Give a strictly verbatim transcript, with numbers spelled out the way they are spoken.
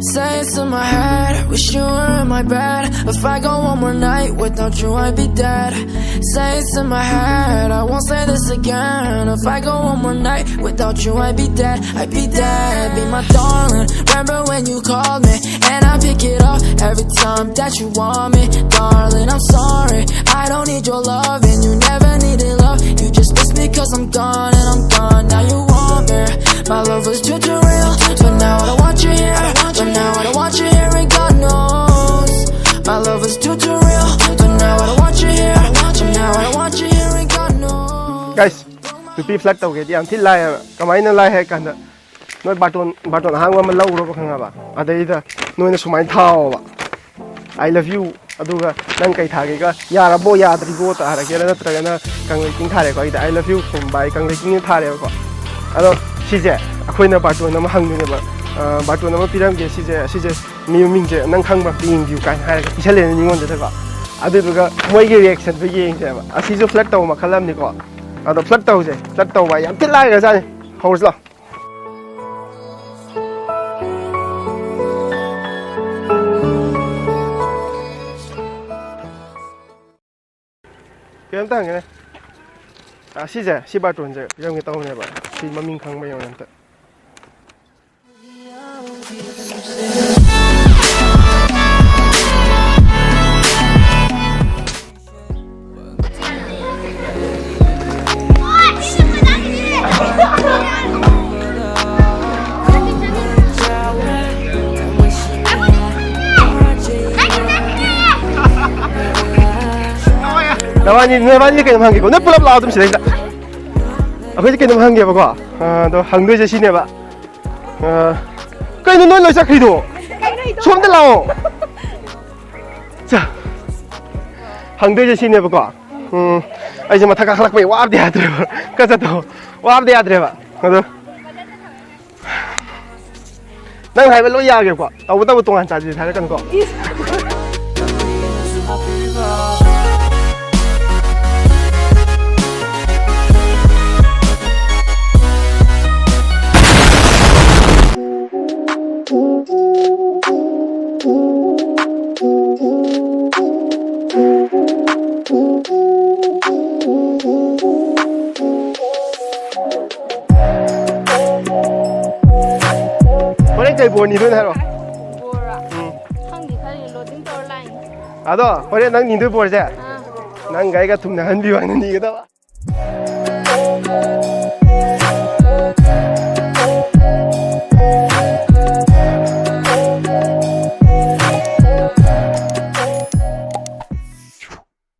Say it's in my head, wish you were in my bed. If I go one more night without you, I'd be dead. Say it's in my head, I won't say this again. If I go one more night without you, I'd be dead, I'd be dead. Be my darling, remember when you called me? And I pick it up every time that you want me. Darling, I'm sorry, I don't need your love, and you never needed love. You just miss me 'cause I'm gone, and I'm gone. Now you want me. My love was too, too real, but now I don't want you here. But now I don't want you here, and God knows. My love was too, too real, but now I don't want you here. But now I don't want you here, and God knows. Guys, ꯅꯨꯄꯤ flirt ꯇꯧꯒꯦꯗꯤ ꯌꯥꯝ ꯊꯤ ꯂꯥꯏꯌꯦꯕ꯫ ꯀꯃꯥꯏꯅ ꯂꯥꯏ ꯍꯥꯏ ꯀꯥꯟꯗ, ꯅꯣꯏ ꯕꯥꯔꯇꯣꯟ, ꯕꯥꯔꯇꯣꯟ ꯑꯍꯥꯡꯕ ꯑꯃ ꯂꯧꯔꯕ, ꯈꯪꯉꯕ? ꯑꯗꯩꯗ ꯅꯣꯏꯅ ꯁꯨꯃꯥꯏꯅ ꯊꯥꯎꯕ, "I love you", ꯑꯗꯨꯒ ꯅꯪ ꯀꯩ ꯊꯥꯒꯦꯒ, "ꯌꯥꯔꯕꯣ, ꯌꯥꯗ꯭ꯔꯤꯕꯣ" ꯊꯥꯔꯒꯦꯔꯥ, ꯅꯠꯇ꯭ꯔꯒꯅ ꯀꯪꯂꯩꯆꯤꯡ ꯊꯥꯔꯦꯀꯣ꯫ ꯑꯩꯗ "I love you" ꯀꯨꯝꯕ, ꯑꯩ ꯀꯪꯂꯩꯆꯤꯡ ꯊꯥꯔꯦꯕꯀꯣ꯫ ꯑꯗꯣ ꯁꯤꯁꯦ ꯑꯩꯈꯣꯏꯅ ꯕꯥꯔꯇꯣꯟ ꯑꯃ ꯍꯪꯗꯣꯏꯅꯦꯕ, ꯑ, ꯕꯥꯔꯇꯣꯟ ꯑꯃ ꯄꯤꯔꯝꯒꯦ, ꯁꯤꯁꯦ, ꯁꯤꯁꯦ ꯃꯤ ꯃꯃꯤꯡꯁꯦ ꯅꯪ ꯈꯪꯕ꯭ꯔꯥ ꯑꯝꯇ ꯌꯦꯡꯕꯤꯌꯨ ꯀꯥꯏꯅ ꯍꯥꯏꯔꯒ ꯄꯤꯁꯜꯂꯦꯅꯦ ꯃꯤꯉꯣꯟꯗꯗꯀꯣ꯫ ꯑꯗꯨꯗꯨꯒ ꯃꯣꯏꯒꯤ reactionꯗꯣ ꯌꯦꯡꯁꯦꯕ꯫ ꯑꯁꯤꯁꯨ flirt ꯇꯧꯕ ꯃꯈꯜ ꯑꯃꯅꯤꯀꯣ꯫ ꯑꯗꯣ flirt ꯇꯧꯁꯦ, flirt ꯇꯧꯕ ꯌꯥꯝ ꯊꯤ ꯂꯥꯏꯈ꯭ꯔꯖꯥꯠꯅꯤ꯫ ꯍꯧꯔꯁꯤ ꯂꯥꯎ꯫ ꯀꯩꯅꯣꯝꯇ ꯍꯪꯒꯦꯅꯦ꯫ ꯑ, ꯁꯤꯁꯦ, ꯁꯤ ꯕꯥꯔꯇꯣꯟꯁꯦ ꯄꯤꯔꯝꯒꯦ ꯇꯧꯕꯅꯦꯕ꯫ ꯁꯤ ꯃꯃꯤꯡ ꯈꯪꯕ ꯌꯦꯡꯉꯣ ꯑꯝꯇ꯫ ꯅꯕꯥꯅꯤ, ꯅꯕꯥꯅꯤꯗꯤ ꯀꯩꯅꯣꯝ ꯍꯪꯒꯦꯀꯣ꯫ ꯅꯣꯏ ꯄꯨꯂꯞ ꯂꯥꯛꯑꯣ ꯑꯗꯨꯝ ꯁꯤꯗꯩꯗ꯫ ꯑꯩꯈꯣꯏꯗꯤ ꯀꯩꯅꯣꯝ ꯍꯪꯒꯦꯕꯀꯣ꯫ ꯑ, ꯑꯗꯣ ꯍꯪꯗꯣꯏꯁꯦ ꯁꯤꯅꯦꯕ꯫ ꯑ, ꯀꯩꯅꯣ ꯅꯣꯏ ꯂꯣꯏ ꯆꯠꯈ꯭ꯔꯤꯗꯣ? ꯁꯣꯝꯗ ꯂꯥꯛꯑꯣ꯫ ꯆꯥ꯫ ꯍꯪꯗꯣꯏꯁꯦ ꯁꯤꯅꯦꯕꯀꯣ꯫ ꯎꯝ, ꯑꯩꯁꯦ ꯃꯊꯛ ꯀꯥꯈꯠꯂꯛꯄꯩ ꯋꯥꯕꯗꯤ ꯌꯥꯗ꯭ꯔꯦꯕ꯫ ꯀꯆꯠꯇꯣ ꯋꯥꯕꯗꯤ ꯌꯥꯗ꯭ꯔꯦꯕ꯫ ꯑꯗꯣ ꯅꯪ ꯍꯥꯏꯕ ꯂꯣꯏ ꯌꯥꯒꯦꯀꯣ꯫ ꯇꯧꯕꯇꯕꯨ ꯇꯣꯉꯥꯟ ꯆꯥꯁꯤ ꯍꯥꯏꯔꯛꯀꯅꯨꯀꯣ꯫ ꯕꯣꯔ ꯅꯤꯊꯣꯏꯅ ꯍꯥꯏꯔꯣ꯫ ꯕꯣꯔ ꯎꯝ꯫ ꯈꯪꯗꯦ ꯈꯜꯂꯤ ꯂꯣꯗꯤꯡ ꯇꯧꯔ ꯂꯥꯛꯏꯅꯦ꯫ ꯑꯗꯣ ꯍꯣꯔꯦꯟ ꯅꯪ ꯅꯤꯗꯣꯏ ꯕꯣꯔꯁꯦ ꯑꯥ꯫ ꯅꯪ ꯒꯥꯔꯤꯒ ꯊꯨꯡꯅꯍꯟꯕꯤꯌꯨ ꯍꯥꯏꯅ ꯅꯤꯒꯗꯕ꯫